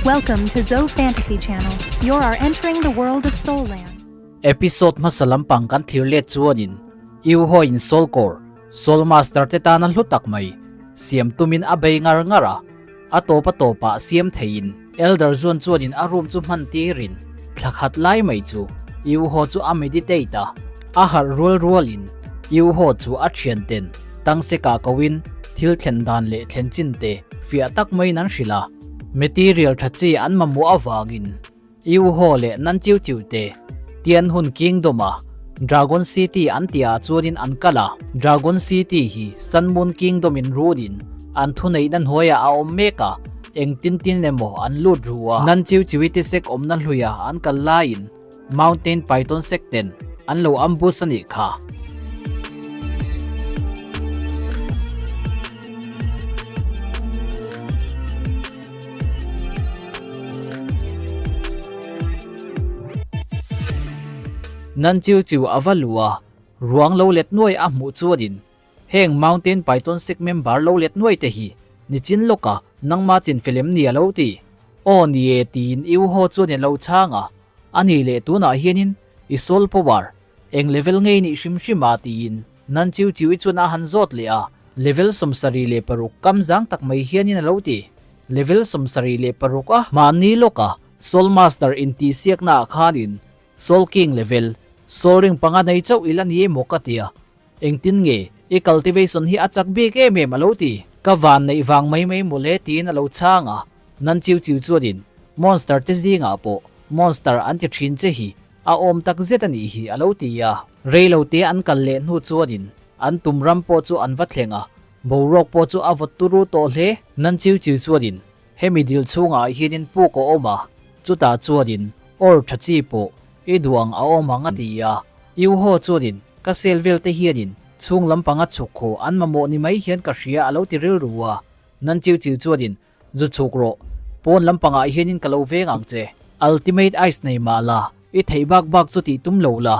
Welcome to Zo Fantasy Channel. You are entering the world of Soul Land. Episode hmasa lampang kan thlir let chuanin Yu Ho in Soul Core, Soul Master te tana hlu tak mai siam tumin a bei ngar ngar a, a tawp a tawpah siam theiin Elder Zuan chuanin a room chu hman tirin thla khat lai mai chu Yu Ho chu a meditate a, a harh rual rualin Yu Ho chu a thian ten tangse-ka koin thil thlen dan leh thlen chin te fiah tak maiin an hrilh a, material tha chi an mamawh avangin Yu Ho leh Nan Chiu Chiu te Tian Hun Kingdom a Dragon City an tihah chuanin an kal a, Dragon City hi Sun Moon Kingdom in runin an thuneihna hnuaiah a awm mek a, engtin tin emaw an lut ru a. Nan Chiu Chiu-i te sek awmna hluia an kal laiin Mountain Python sek ten an lo ambush a nih kha. Nan chiu chiu a va luh a, ruang lo let nuai a hmuh chuanin heng Mountain Python sek member lo let nuai te hi nichin lawka nangma chinfel em ni a lo ti. Aw ni e tiin i u haw chuan in lo chhang a, a ni leh tunah hianin i soul power eng level ngei nih hrim hrim a tiin Nan chiu chiu i chuan a han zawt leh a, level 76 kam zang tak mai hianin a lo ti. Level 76 a mahni lawka Soul Master intihsiakna ah khanin Soul King level, Soul Ring panga nei chauh ila ni emaw ka ti a, engtin nge i cultivation hi a chak bik em em a lo ti. Ka van neih vang mai mai mawle tiin a lo chhang a, Nan chiu chiu chuanin Monster te zingah pawh Monster an ti thin che hi a awm tak zet a nih hi a lo ti a. Reilo te an kal leh hnu chuanin an tum ram pawh chu an va thleng a, boruak pawh chu a vawt turu tawh hle. Nan chiu chiu chuanin hemi dil chhungah hianin puk a awm a, chutah chuanin awr tha chi pawh i duh ang a awm ang a ti a. Yu Ho chuanin ka sel vel te hianin chhung lampanga chhuk khaw an mamawh ni mai hian ka hria a lo ti rilru a. Nan chiu chiu chuanin Zu chhuk rawh, pawn lampangah hianin ka lo veng ang che. Ultimate Ice nei mah la, i theih bak bak chu tih tum lo la,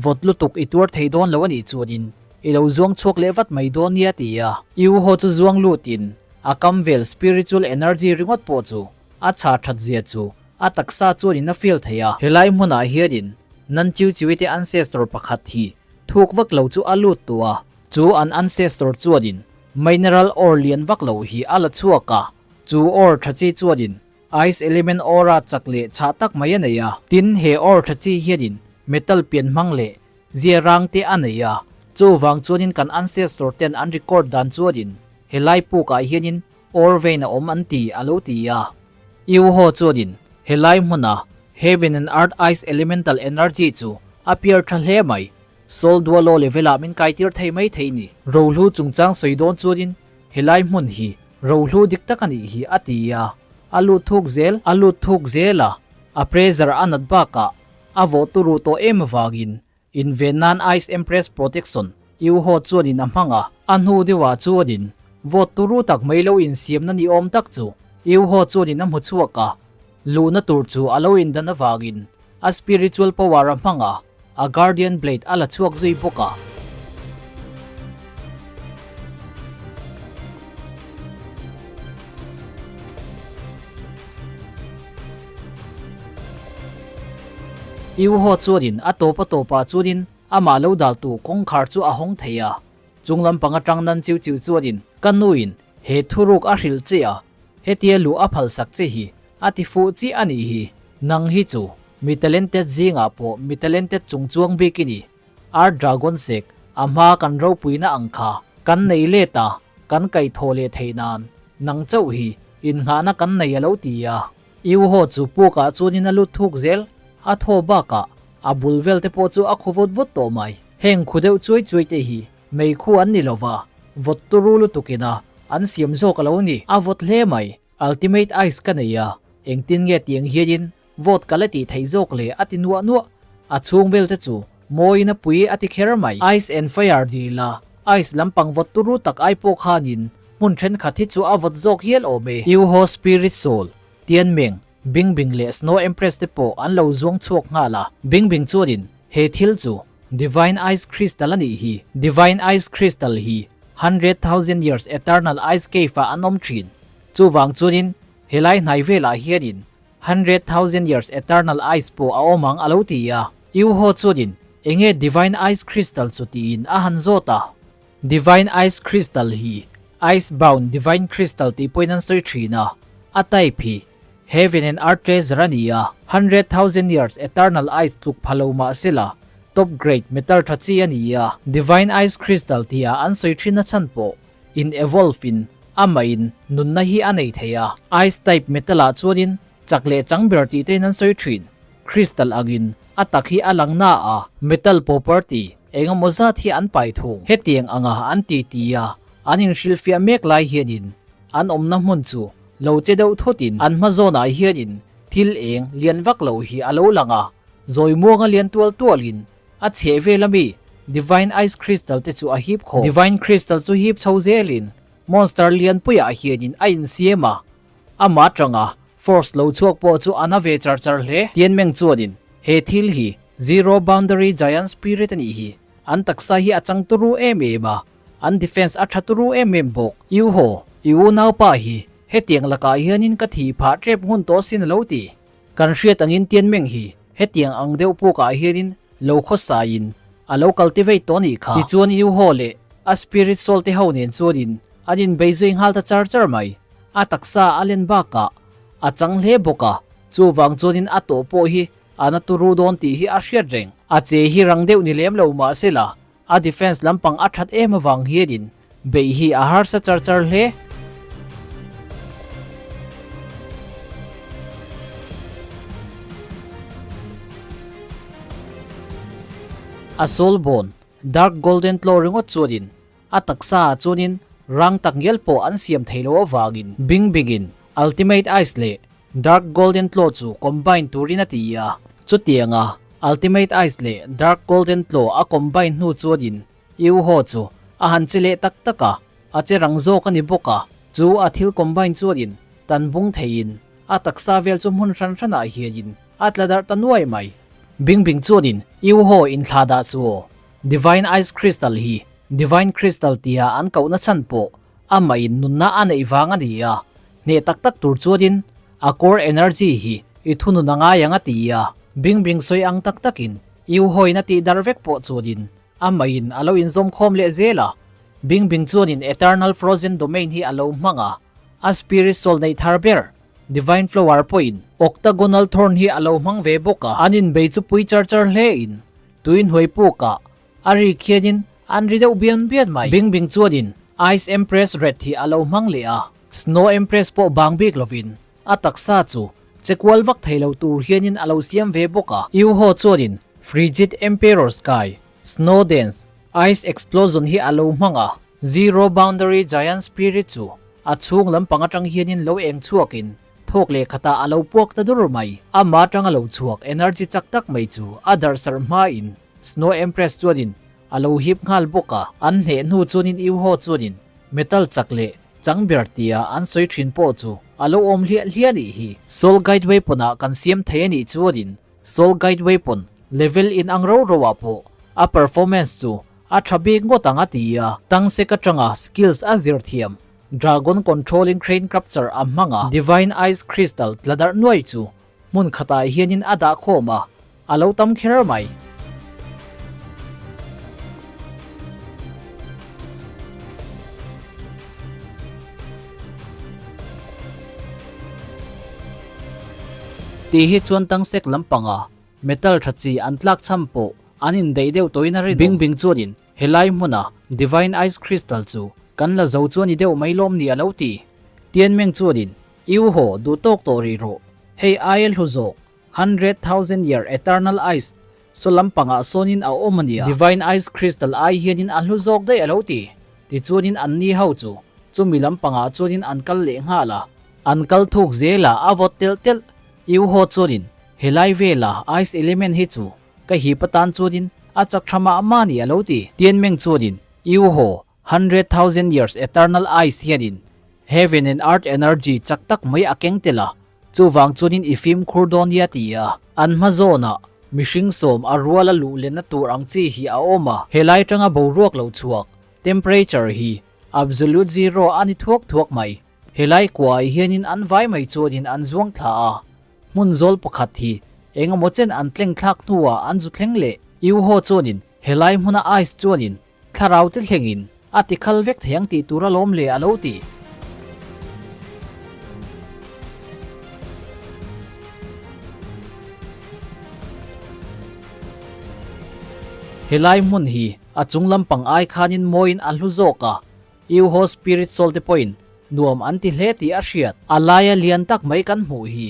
vawt lutuk i tuar thei dawn lo a nih chuanin i lo zuang chhuak leh vat mai dawn nia ti a. U ho chu zuang lutin a kam vel spiritual energy ringawt pawh chu a chhar that zia chu a taksa chuanin a feel thei a. Helai hmunah hianin Nan Chiu Chiu-i te ancestor pakhat hi thuk vak lo chu a lut tawh a, chu an ancestor chuanin Mineral ore lian vak lo hi a la chhuak a, chu ore tha chi chuanin ice element ore-a chak leh chhah tak mai a nei a. Tin, he ore tha chi hianin metal pian hmang leh zia rang te a nei a, chuvang chuanin kan ancestor ten an record dan chuanin helai pukah hianin ore vein a awm an ti a lo ti a. Iuho chuanin helai hmuna heaven and earth ice elemental energy chu a piar tha hle mai. Saul Dualo level-ah min kaitir thei mai thei ni. Rohlu chungchang sawi dawn chuanin helai hmun hi rohlu dik tak a nih hi a ti a, a lut thuk zel a lut thuk zel a, a pressure a nat bakah a vawh turu tawh em avangin inven nan Ice Empress Protection Iuho chuanin a hmang a, a hnu deuhah chuanin vawt turu tak mai lo insiamna ni awm tak chu Iuho chuanin a hmu chhuak a, luhna tur chu a lo indan avangin A spiritual power a hmang a, a guardian blade a la chhuak zui bawk a. Iu Ho chuanin a tawp a tawpah chuanin amah lo daltu kawngkhar chu a hawng thei a. Chung lampang atang nan chiu chiu chuanin ka nuin he thuruk a hrilh che a, hetia luh a phalsak che hi A ti fuh chiah a nih hi. Nang hi chu mi talented zingah pawh mi talented chung chuang bik i ni. Art Dragon sek a hma kan ropuina ang kha kan nei let a, kan kaihthawh leh theih nan nang chauh hi innghahna kan nei a lo ti a. Iu haw chu pukah chuanin a lut thuk zel, a thaw bakah a bul vel te pawh chu a khu vut vut tawh mai. Heng khu deuh chuai chuai te hi mei khu an ni lova, vawt turu lutukin a an siam zawk a lo ni. A vawt hle mai. Ultimate Ice ka nei a, engtin nge tiang hianin vote ka la tih theih zawk le a ti nuah nuah. A chhung vel te chu mawiin a pui a ti kher mai. Ice and Fire dil a, Ice lampang vawt turu tak ai pawh khanin hmun thenkhat hi chu a vawt zawk hial awm e. Iuho Spirit Soul, Tianmeng, Bing Bing leh Snow Empress te pawh an lo zuang chhuak nghal a, Bing Bing chuanin he thil chu Divine Ice Crystal a nih hi. Divine Ice Crystal hi 100,000 years eternal ice cave ah an awm thin. Chuvang chuanin Helai hnai velah hianin 100,000 years eternal ice pawh a awm ang a lo ti a. Yuho chuanin enge Divine Ice Crystal chu tiin a han zawt a. Divine Ice Crystal hi Ice Bound Divine Crystal tih pawhin an sawi thin a, a type hi Heaven and Earth Treasure a ni a. 100,000 years eternal ice tluk pha lo mah sela top grade metal tha chi a ni a. Divine Ice Crystal tia an sawi thin a chhan pawh in evolve in amah in nunna hi a nei thei a. Ice type metal ah chuanin chak leh chang ber tih tein an sawi thin. Crystal angin a tak hi a lang na a, metal property eng emaw zat hi an pai thung. Hetiang anga an ti ti a, an inhrilhfiah mek lai hianin an awmna hmun chu lo che deuh thutin an hma zawnah hianin thil eng lian vak lo hi a lo lang a, zawi muanga lian tual tualin A chheh vel ami Divine Ice Crystal te chu a hip khawp. Divine Crystal chu hip chho zelin Monster lianpuiah hianin a insiam a, amah atanga Force lo chhuak pawh chu a na ve char char hle. Tianmeng chuanin he thil hi Zero Boundary Giant Spirit a nih hi. An taksa hi a chang turu em em a, an defense a tha turu em em bawk. Iuho, i unaupa hi hetiang lakah hianin ka thih phah tep hun tawh sin a lo ti. Kan hriat angin Tianmeng hi hetiang ang deuh pukah hianin lo khawsaiin a lo cultivate tawh anih kha. Tichuan Yu Ho leh a spirit soul te ho nen chuanin an inbei zui nghal ta char char mai. A taksa a len bakah a chang hle bawk a, chuvang chuanin a tawh pawh hi a na turu dawn tih hi a hriat reng. A che hi rang deuh ni lem lo mahsela a defense lampang a that em avang hianin beih hi a harsa char char hle. A soul bone, dark golden tlaw ringawt chuanin a taksa ah chuanin rang tak ngial pawh an siam thei lo avangin bing bingin ultimate ice leh Dark Golden Tlaw chu combine turin a ti a, chutianga Ultimate Ice leh Dark Golden Tlaw a combine hnu chuanin Yu Ho chu a han che leh tak tak a, a che rang zawk a ni bawk a, chu a thil combine chuanin tan bung theiin a taksa vel chu hmun hran hranah hianin a tla darh ta nuai mai. Bing Bing chuanin Yu Ho inthla dah chu aw, Divine Ice Crystal hi Divine Crystal tia an kohna chhan pawh amah in nunna a neih vang a ni a, hneh tak tak tur chuanin a core energy hi i thunun a ngai ang a ti a, bing bing sawi ang tak takin i uhawiin a tih darh vek pawh chuanin amah in a lo inzawm khawm leh zel a, bing bing chuanin eternal frozen domain hi a lo hmang a, a spirit soul neih thar ber divine flower pawhin octagonal thorn hi a lo hmang ve bawk a, an inbei chu pui char char hle in tui hnuai pukah A rik hianin an ri deuh bian bian mai. Bing Bing chuanin Ice Empress Red hi a lo hmang leh a, Snow Empress pawh bang bik lovin a taksa chu che kual vak thei lo tur hianin a lo siam ve bawk a. Yu Ho chuanin Frigid Emperor Sky, Snow Dance, Ice Explosion hi a lo hmang a, Zero Boundary Giant Spirit chu a chhung lampang atang hianin lo eng chhuakin Thawk leh khatah a lo puak ta dur mai. Amah atanga lo chhuak energy chak tak mai chu a darh sarh hmain Snow Empress chuanin a lo hip nghal bawk a. An hneh hnu chuanin Yu Ho chuanin metal chak leh chang ber tia an sawi thin pawh chu a lo awm hliah hliah nih hi. Soul Guide Weapon ah kan siam thei a nih chuanin Soul Guide Weapon level in ang ro ro ah pawh a performance chu a tha bik ngawt ang a ti a. Tangsek atanga skills a zir thiam Dragon Controlling Crane Capture a hmang a, Divine Ice Crystal tla darh nuai chu hmun khatah hianin a dah khawm a, a lo tam kher mai. Tih hi chuan tangsek lampanga metal tha chi an tlak cham pawh an indaih deuh tawhin a rinawm. Bing Bing chuanin Helai hmuna Divine Ice Crystal chu kan la zo chuan i deuh mai lawm ni a lo ti. Tianmeng chuanin, Iu haw duh tawk tawh rih rawh. Hei aia hlu zawk, 100,000 year eternal ice saw lampangah sawnin a awm a nia. Divine Ice Crystal ai hianin a hlu zawk daih a lo ti. Tichuanin anni ho chu chumi lampangah chuanin an kal leh nghal a. An kal thuk zel a, a vawt telh telh. Iu haw chuanin, Helai vela ice element hi chu Ka hip atan chuanin a chak tha mah mah ni a lo ti. Tianmeng chuanin, Yu Ho, 100,000 years eternal ice hianin heaven and earth energy chak tak mai a keng tel a, chuvang chuanin i fimkhur dawn nia ti a. An hma zawnah mihring sawm a ruala luh lenna tur ang chi hi a awm a, helai atanga boruak lo chhuak, temperature, hi absolute zero a ni thuak thuak mai. Helai kuaah hianin an vai mai chuanin an zuang thla a, hmun zawl pakhat hi eng emaw chen an tleng thlak hnuah an zu thleng leh. Iuho chuanin helai hmuna ice chuanin thlarau te thlengin a ti khal vek thei ang tih tur alawm le a lo ti. Helai hmun hi a chung lampang ai khanin mawiin a hlu zawk a, Iuho Spirit Soul te pawhin nuam an ti hle tih a hriat. A laia lian tak mai kan hmuh hi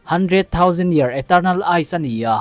100,000 year eternal ice a ni a,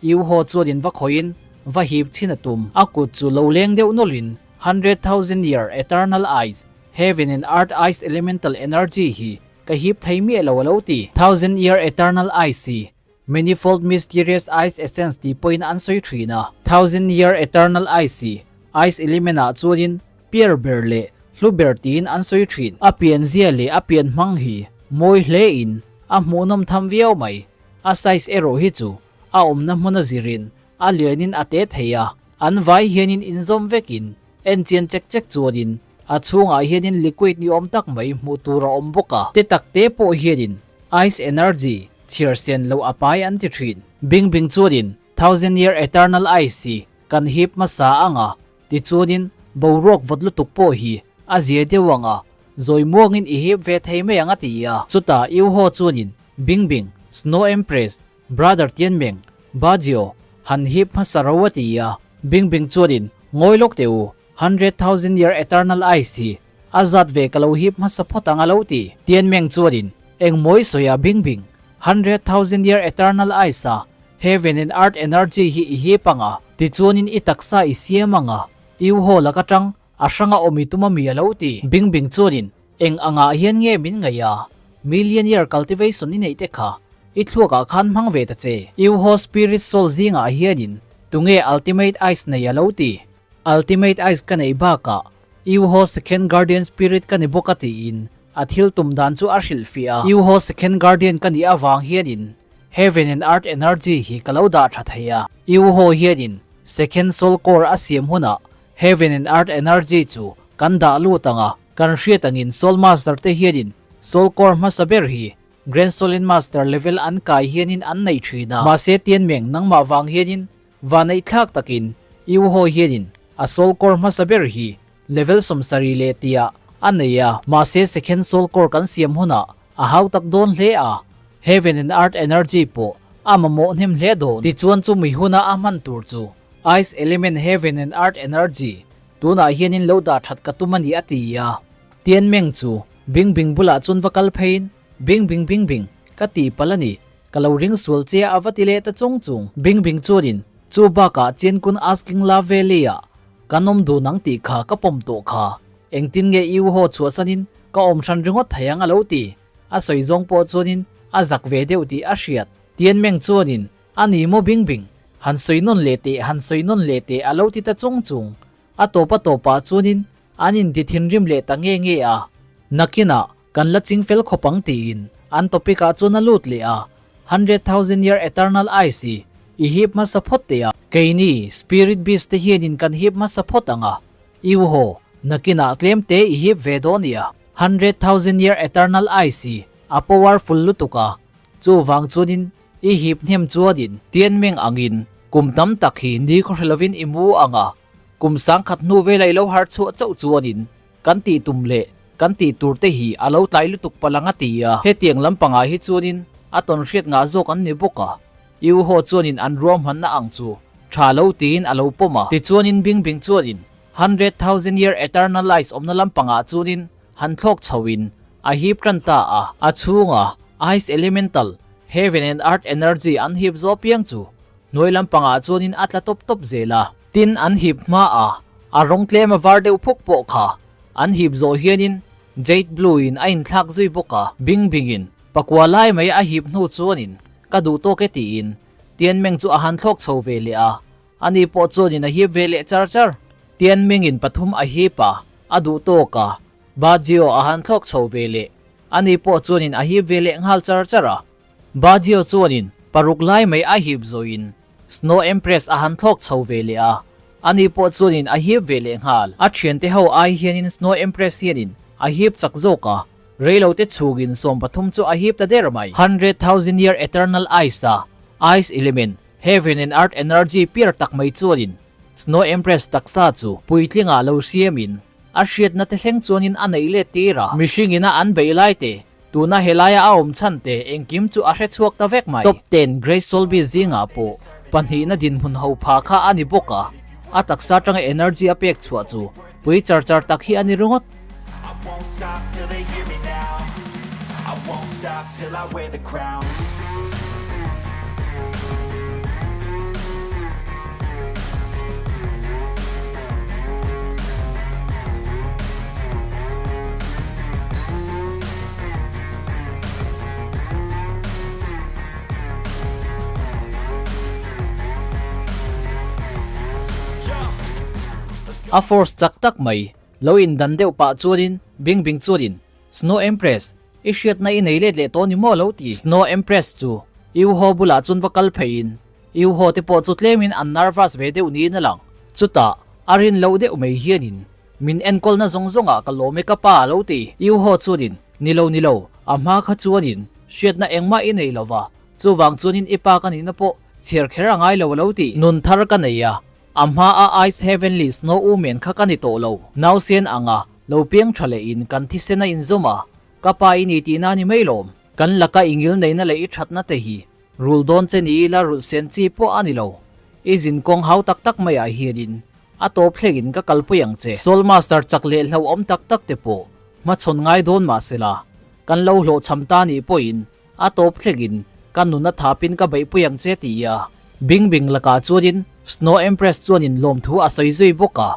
Iuho chuanin va khawiin va hip chhin a tum. A kut chu lo leng deuh nawlhin 100,000 year eternal ice, heaven and earth ice elemental energy hi ka hip thei miah lo a lo ti. Thousand year eternal ice hi Manifold Mysterious Ice Essence tih pawhin an sawi thin a. Thousand Year Eternal Ice hi Ice Element ah chuanin piar ber leh hlu ber tiin an sawi thin. A pianzia leh a pian hmang hi mawi hle in a hmuhnawm tham viau mai. A size erawh hi chu a awmna hmun a zirin a lianin a te thei a. An vai hianin inzawm vekin en chian chek chek chuanin a chhungah hianin liquid ni awm tak mai hmuh tur a awm bawk a. Te tak te pawh hianin Ice Energy chhiar sen loh a pai an ti thin. Bing Bing chuanin Thousand Year Eternal Ice hi kan hip hmasa ang a, tichuanin boruak vawt lutuk pawh hi a zia deuh ang a, zawi muangin i hip ve thei mai ang a ti a. Chutah Yu Ho chuanin Bing Bing, Snow Empress, Brother Tianmeng, Bajio han hip hmasa ro a ti a. Bing Bing chuanin Ngawi lawk teh u, 100,000 Year Eternal Ice hi A zat ve ka lo hip hmasa phawt ang a lo ti. Tianmeng chuanin eng mawi sawi a bing bing, 100,000 year eternal ice a heaven and earth energy hi i hip ang a, tichuanin i taksa i siam ang a, i u haw lak atang a hranga awm i tum a mi a lo ti. Bing bing chuanin eng angah hian nge min ngaih a, million year cultivation i neih te kha i thluakah khan hmang ve ta che. I u haw spirit soul zingah hianin tunge ultimate ice nei a lo ti. Ultimate ice ka neih bakah Iuho Second Guardian Spirit ka ni bawk a tiin a thil tum dan chu a hrilhfiah a. Iuho Second Guardian ka nih avang hianin Heaven and Earth Energy hi ka lo dah tha thei a. Iuho hianin Second Soul Core a siam hunah Heaven and Earth Energy chu kan dah lut ang a. Kan hriat angin Soul Master te hianin Soul Core hmasa ber hi Grand Soul Master level an kai hianin an nei thin a. Mahse Tianmeng nangmah vang hianin Vaneihthlak takin Iuho hianin a soul core hmasa ber hi level 70 leh tia a nei a, mahse second soul core kan siam hunah a hau tak dawn hle a, heaven and earth energy pawh a mamawh hnem hle dawn. Tichuan chumi huna a hman tur chu ice element heaven and earth energy tunah hianin lo dah that ka tum a ni a ti a. Tianmeng chu Bing Bing bulah chuan va kal pheiin Bing Bing Bing Bing ka tih palh a ni. Ka lo ring sual che a va ti leh ta chung chung. Bing Bing chuanin chu bakah Chiankun Asking La Valley ah kan awm dun ang tih kha ka pawm tawh kha. Engtin nge i u haw chhuahsanin ka awm hran ringawt thei ang a lo ti. A sawi zawng pawh chuanin a zak ve deuh tih a hriat. Tianmeng chuanin a ni maw Bing Bing, han sawi nawn leh teh han sawi nawn leh teh a lo ti ta chung chung. A tawp a tawpah chuanin an inti thinrim leh ta nge nge a. Nakinah Kan la ching fel khawp ang tiin an topic ah chuan a lut leh a, 100,000 year eternal ice hi i hip hmasa phawt teh a. Keini spirit beast te hianin kan hip hmasa phawt ang a, iu haw, nakinah tlem te i hip ve dawn i a. 100,000 year eternal ice hi a powerful lutuk a, chuvang chuanin i hip hnem chuanin Tianmeng angin kum tam tak hi ni khaw hre lovin i mu ang a, kum sangkhat hnu vela i lo harh chhuah chauh chuanin Kan tih tum leh kan tih tur te hi a lo tlai lutuk palh ang a ti a. Hetiang lampangah hi chuanin a tawn hriat ngah zawk an ni bawk a. Iu haw chuanin an ruahmanna ang chu tha lo tiin a lo pawm a. Tichuanin Bing Bing chuanin 100,000 year eternal ice awmna lampangah chuanin han thlawk chhoin a hip tan ta a. A chhunga ice elemental, heaven and earth energy an hip zawh piang chu hnuai lampangah chuanin a tla tawp tawp zel a. Tin an hip hma a, a rawng tlem a var deuh phuk pawh kha an hip zawh hianin Jade Blue in a inthlak zui bawk a, Bing Bing in pakua lai mai a hip hnu chuanin ka duh tawk e tiin Tianmeng chu a han thlawk chho ve leh a, ani pawh chuanin a hip ve leh char char. Tianmeng in pathum a hip a, a duh tawk a, Bajio a han thlawk chho ve leh, ani pawh chuanin a hip ve leh nghal char char a. Bajio chuanin paruk lai mai a hip zawhin Snow Empress a han thlawk chho ve leh a, ani pawh chuanin a hip ve leh nghal. A thiante ho ai hianin Snow Empress hianin a hip chak zawk a, Reilote chhungin 13 chu a hip ta der mai. 100,000 year eternal ice a ice element, heaven and earth energy pure tak mai chuanin Snow Empress taksa chu puitlingah lo siamin a hriatna te thleng chuanin a neih let tir a. Mihring ina an beih lai te, tuna helaia a awm chhan te engkim chu a hre chhuak ta vek mai. Top ten Grace Solby zingah pawh pahnihna dinhmun ho pha kha a ni bawk a, a taksa atanga energy a pek chhuah chu pui char char tak hi a ni ringawt. A force chak tak mai. Lo indan deuh pah chuanin Bing Bing chuanin, Snow Empress, i hriatna i nei let leh tawh ni maw lo ti. Snow Empress chu Yu Ho bulah chuan va kal pheiin Yu Ho te pawh chu tlemin an nervous ve deuh niin a lang. Chutah a rin loh deuh mai hianin min enkawlna zawng zawngah ka lawm e ka pa lo ti. Yu Ho chuanin, Ni lo ni lo, a hma kha chuanin hriatna engmah i nei lova, chuvang chuanin i pa ka nihna pawh chhiar kher a ngai lo a lo ti. Nun thar ka nei a, A hma a Ice Heavenly Snow Woman kha ka ni tawh lo. Nausen anga lo piang tha leh in kan thisen a inzawm a, ka pa i ni tihna ni mai lawm. Kan laka i ngil neihna leh i thatna te hi rul dawn che ni ila rulh sen chi pawh a ni lo. I zin kawng hau tak tak maiah hianin a tawp thlengin ka kalpui ang che. Soul Master chak leh hlauhawm tak tak te pawh hmachhawn ngai dawn mahsela kan lo hlawhchham ta nih pawhin A tawp thlengin ka nun a thapin ka beihpui ang che ti a. Bing Bing lakah chuanin Snow Empress chuanin lawmthu a sawi zui bawk a.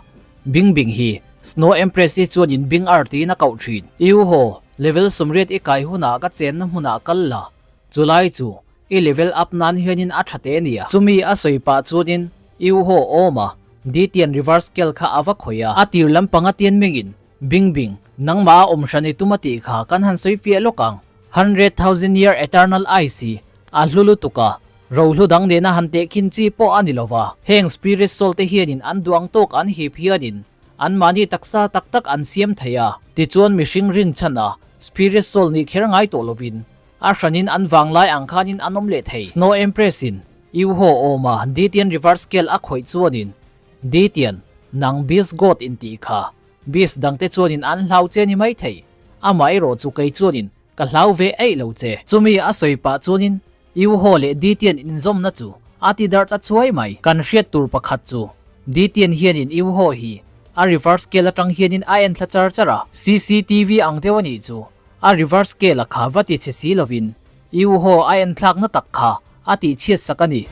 Bing Bing hi Snow Empress hi chuanin Bing Ar tiin a koh thin. Iu haw, level 80 i kai hunah ka chenna hmunah kal la, chulai chu i level up nan hianin a tha teh nia. Chumi a sawi pah chuanin Iu haw awm a, Ditian reverse scale kha a va khawih a. A tir lampanga tian mengin Bing Bing, nangmah a awm hran i tum a tih kha kan han sawi fiah lawk ang. 100,000 year eternal ice hi a hlu lutuk a, rohlu dang nena han tehkhin chi pawh a ni lo va. Heng spirit soul te hianin an duang tawk an hip hianin anmahni taksa tak tak an siam thei a. Tichuan mihring rinchhan a spirit soul nih kher ngai tawh lovin a hranin an vanglai ang khanin an awm leh thei. Snow Empress in Iuho awma Ditian River Scale a khawih chuanin Ditian, nang Beast God in tih kha Beast dangte chuanin an hlau che ni maithei, amah erawh chu kei chuanin ka hlau ve eih lo che. Chumi a sawi pah chuanin Iuho leh Ditian inzawmna chu a ti darh ta chuai mai. Kan hriat tur pakhat chu Ditian hianin Iuho hi a reverse scale atang hianin a en thla char char a, CCTV ang deuh a nih chu a reverse scale a kha va ti chhe si lovin Iuho a en thlakna tak kha a tih chhiat sak a ni.